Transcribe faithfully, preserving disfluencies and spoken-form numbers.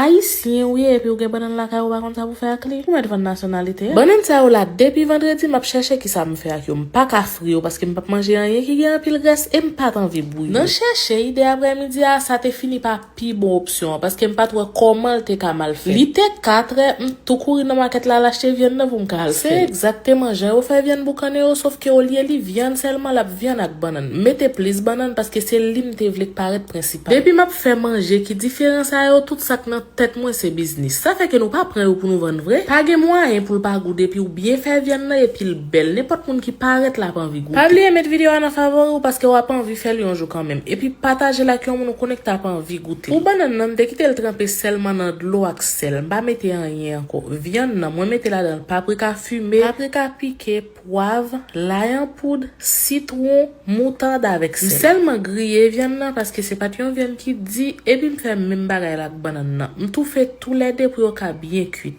Ayisyen ou ye epi ou gen bannann lakay ou pa konn sa pou fè ak li. Ou mèt vann nasyonalite a. Bannann sa yo la depi vandredi m ap chèche kisa m fè ak yo. M pa ka fri yo paske m p ap manje anyen ki gen anpil grès e m pa t anvi bouyi. Nan chèche ide aprèmidi a, sa te fini pa pi bon opsyon an paske m pa t wè kòman l te ka mal fèt. Li te katrè, m tou kouri nan makèt la al achte vyann nan pou m ka al fè. Se egzakteman jan yo fè vyann boukannen yo, sòf ke olye li vyann sèlman, l ap vyann ak bannann. M mete plis bannann paske se li m te vle k parèt prensipal. Depi m ap fè manje, ki diferan sa yo, tout sa k nan tèt mwen se biznis. Sa fè ke nou pa pran yo pou nou vann vre. Pa gen mwayen pou l pa gou depi w byen fè vyann nan epi l bèl. Nenpòt moun ki parèt la ap anvi goute. Pa bliye met videyo a nan favori w paske w ap anvi fè l yon jou kanmenm. Epi pataje l ak yon moun ou konnen k t ap anvi goute l. Pou bannann nan, m te kite l tranpe sèlman nan dlo ak sèl. M pa mete anyen ankò. Vyann nan, mwen mete ladan l paprika fime, paprika pike, pwav, lay an poud, sitwon, moutad avèk sèl. M sèlman griye vyann nan paske se pa t yon vyann ki di, epi m fè menm bagay la ak bannann nan. M toufe toulède pou yo ka byen kwit.